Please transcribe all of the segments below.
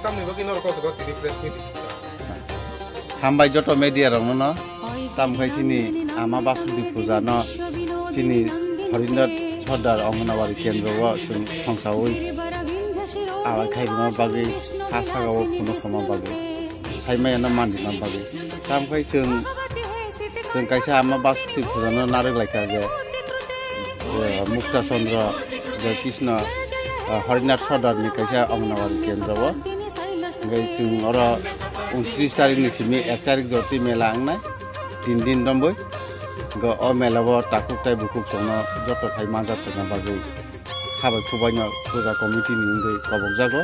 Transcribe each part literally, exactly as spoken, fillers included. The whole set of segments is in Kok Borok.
Tamni bagwi norok o jaga tini press meet. Hambai joto media rokno no. Tam khai chini ama Basudhi puja no chini Harinath Sordar Anganwadi kendro o chwng thongsawi awai khai rwna bagwi ha saka o phunuk khama bagwi. Saimaya no man rwna bagwi. Tam khai chwng Chwng kaisa ama Basudhi puja no narwk lai kha je, eh, Mukta Chandra, Joy Krishna, eh, Harinath Sordar ni kaisa Anganwadi kendro o. Hingke chwng oro untris tarik ni simi ek tarik jotwi mela wngnai, tin din romboi. Hingke o mela o takhuk tai bukhuk chwngno joto khai manjak tongna bagwi. Habai khubaino puja committee ni wngwi kobokjago.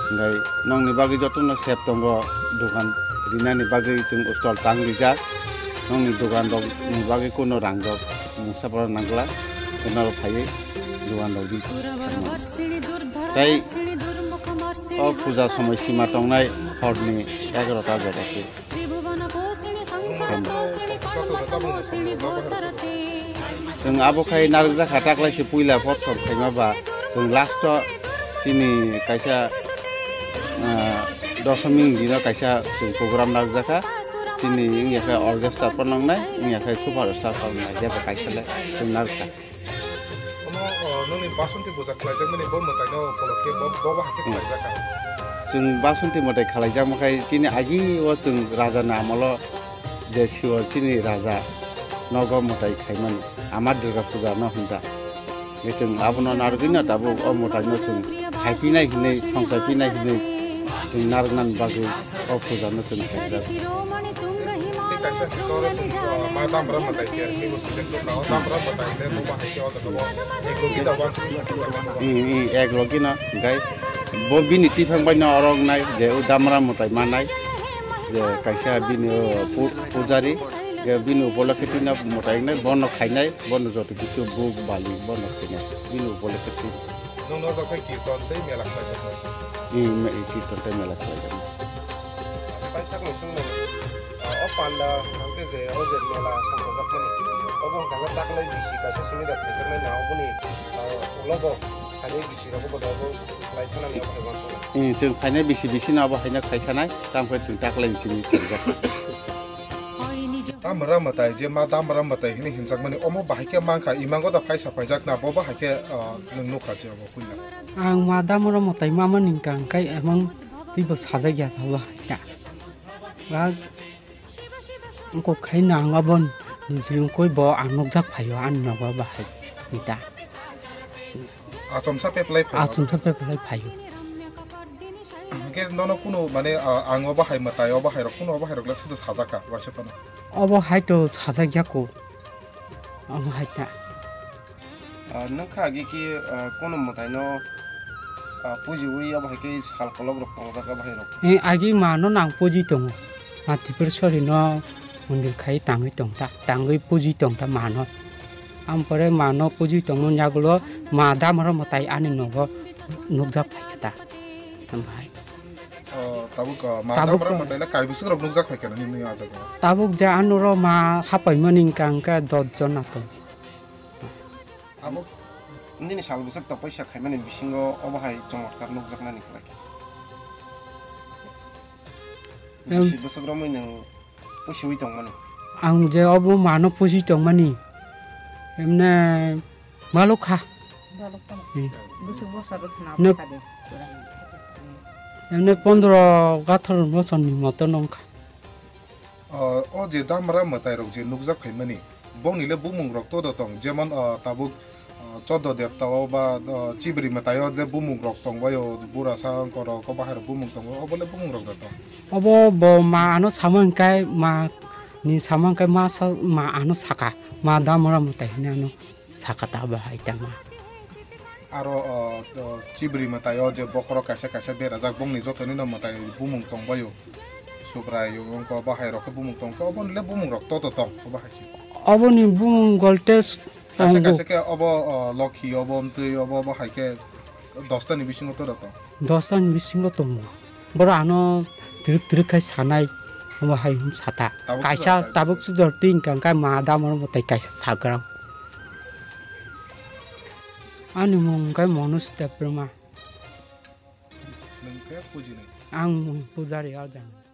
Hingkhai nokni bagwi jotono sep tongo, dogan rinani bagwi chwng stall tang rijak. Nokni dogan rokni bagwi kuno rang rok mungsa phano nangla, norok phaiwi dogan rok di thangmani. Tei o puja somoi sima tongnai horni egarota jora se. Chwng abo khai narwkjak kha, taklaise puila prothom khaima ba chwng last o chini kaisa, ah, dosoming dino kaisa chwng program narwkjak kha. Chini wngya khe orchestra phano wngnai, wngya khe super star phano wngnai, jebo kaisa le chwng narwk kha. Omo, o, nini Basonti puja khlaijakmani bo mwtaino upolokhe bo, bo bahai khe Hmm. khlaijak kha. Chwng Basonti mwtai khlaijakma khai chini agi o chwng raja ni amolo je siwar chini raja nogo mwtai khlaimani ama Durga puja no hwnda. Hingke chwng abono narwgwino tabuk o mwtaino chwng khaiphinai hinwi, thongsaiphinai hinwi chwng narwknani bagwi o puja no chwng khlaijak. Tei kaisa hwnkhe oro chwng, o, ma damra mwtai khe, tei bo select kha, o damra mwtai le bo bahai khe o jaga o ek logi da uansuk sakha. I, i, ek logi no, hingkhai bo bini tiphang bai no oro wngnai je o damra mwtai manai, je kaisa bini, o, pu-, pujari, je bini upolokhe twino mwtai wngnai, bono khainai, bono joto kisu buk bali bono khainai, bini upolokhe twino. Nwng no jokhe kirton tei mela khlai jaknai. I, me-, i kirton tei mela khlai jaknai. Paithakni swngmung, ah, o panda hwnkhe je o je mela songkhojakmani, obo hwnkhe taklai bisi kaisa simi da phaijaknai na oboni, ah, ulo bo phainai bisi rokbo bo da obo lai thanani obo hai uansuknai. I, chwng phainai bisi bisi no obo haino khai thanai, tamo khe chwng taklai bisi ni chwng jak. Damra mwtai je ma damra mwtai hwnwi hinjakmani omo bahai khe mankha, imango da phaisa phaijak na bo bahai khe, ah, nwng nukha je obo puila. Ang ma damra mwtai mama ni hwnkha hwnkhe emang twibo sajak ya ta bahai ta. Ba wngkok khai no ang abo ni jil wngkoi bo ang nukjak phaio ani nogo bahai ta. Achomsa peplai phaio. Achomsa peplai phaio. Hingke nono kunu mane, ah, ang obo hai mwtai, obo hai rok kunu obo hai rok le sudu sajak kha, waisa phano. Obo hai to sajak ya ko. Obo hai ta. Ah, nokha agi ki, ah, kunu mwtai no, ah, pujiwi obo hai ke sal kolok rok tongjak obo hai rok. Eh, agi ma no nang puji tongo. Ma Tripureshwari no mondir khai tangwi tong ta, tangwi puji tong ta ma no. Ampore ma no puji tongmani yagulo ma damra mwtai ani nogo nukjak phaikha ta. Hambai. O, tabuk, o, ma Tabuk, damra o. Mwtai le kai bwswk rok nukjak phaikha nini o jaga o? Tabuk je ano ro ma hapaimani hwnkha hwnkhe dos jon ato. Abo nini sal bwswk tong paisa khaimani bisingo obo hai chomotkwar nukjaknani khlai. Em. Bisi bwswk romwi nwng pusiwi tongmani. Ang je obo mano pusi tongmani. Emne malok kha. Balok tong. Hmm. Bwswk bosor rok khna Nuk- bwkha de. Emne pondro gathor bosor ni moto nongkha. O, o je damra mwtai rok je nukjak phaimani. Bongni le bumung rok todo tong, jemon, ah, tabuk, ah, Choddo Debta o ba, ah, Chibri Mwtai o le bumung rok tong bai o, Burasa Angkor rok o bahai rok bumung tongo, obo le bumung rok da tong. Obo bo ma ano sama hwnkhe ma ni sama hwnkhe ma sa, ma ano saka, ma damra mwtai hinwi ano saka ta bahai ta ma. Aro, ah, ah, Chibri Mwtai o je bokhorok kaisa kaisa berajak, bongni joto ni no mwtai bumung tong bai o. Subrai, wngkha bahai rok khe bumung tong khe, obo ni le bumung rok to to tong, obo hai se. Obo ni bumung golte Kaisa tongo. Kaisa khe obo, o, Lokhi, obo Mtwi, obo, obo hai khe dosta ni bisingo to rok tong. Dosta ni bisingo tongo. Boro ano twrwk twrwk khai sanai, obo hai hwn sata. Tabuk Kaisa sujak tabuk sujak twi hwnkha hwnkhe ma da moro mwtai kaisa sagra. Ani mung hwnkhe Manoj Debbarma. Nwng Khe pujinai. Ang pujari, ah, jang.